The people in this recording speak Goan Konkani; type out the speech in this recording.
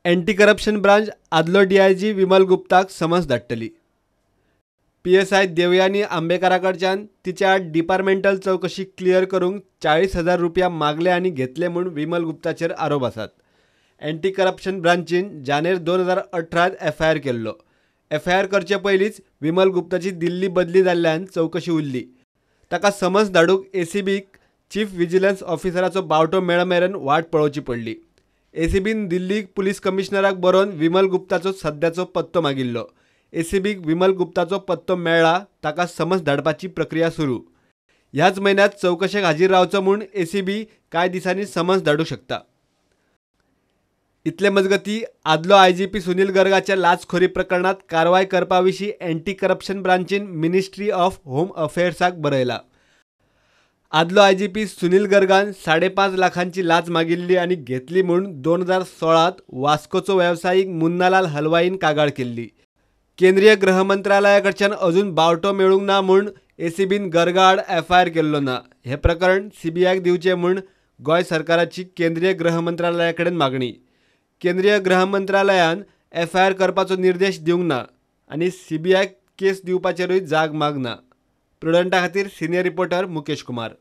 एंटी करप्शन ब्रांच आदलो डीआयजी विमल गुप्ताक समन्स धाडटली. पीएसआय देवयानी आंबेकारा कडच्यान तिच्या आड डिपार्टमेंटल चवकशी क्लियर करूंक 40,000 रुपया मागले आनी घेतले म्हूण विमल गुप्ताचेर आरोप आसात. एंटी करप्शन ब्रांचीन जानेर 2018 एफआयआर केल्लो. एफआयआर करचे पयलींच विमल गुप्ताची दिल्ली बदली जाल्ल्यान चवकशी उरली. ताका समन्स धाडूंक एसीबीक चीफ विजिलन्स ऑफिसराचो बावटो मेळ मेरेन वाट पळोवची पडली. एसीबीन दिल्ली पुलीस कमिशनराक बरोवन विमल गुप्ताचो सद्याचो पत्तो मागिल्लो. एसीबीक विमल गुप्ताचो पत्तो मेळ्ळा, ताका समन्स धाडपाची प्रक्रिया सुरू. ह्याच म्हयन्यांत चवकशेक हाजीर रावचो म्हूण एसीबी कांय दिसांनी समन्स धाडूंक शकता. इतले मजगती आदलो आयजीपी सुनील गर्गाच्या लाचखोरी प्रकरणात कारवाय करपा विशीं एंटी करप्शन ब्रांचीन मिनिस्ट्री ऑफ होम अफेअर्साक बरयला. आदलो आयजीपी सुनील गर्गान 5.5 लाखांची लाच मागिल्ली आनी घेतली म्हूण 2016 वास्कोचो वेवसायीक मुन्नालाल हलवाईन कागाळ केल्ली. केंद्रीय गृह मंत्रालया कडच्यान अजून बावटो मेळूंक ना म्हूण एसीबीन गर्गा आड एफआयआर केल्लो ना. हें प्रकरण सीबीआयक दिवचें म्हूण गोंय सरकाराची केंद्रीय गृह मंत्रालया कडेन मागणी. केंद्रीय गृह मंत्रालयान एफआयआर करपाचो निर्देश दिवंक ना आनी सीबीआयक केस दिवपाचेरूय जाग माग ना. प्रुडंटा खातीर सिनियर रिपोर्टर मुकेश कुमार.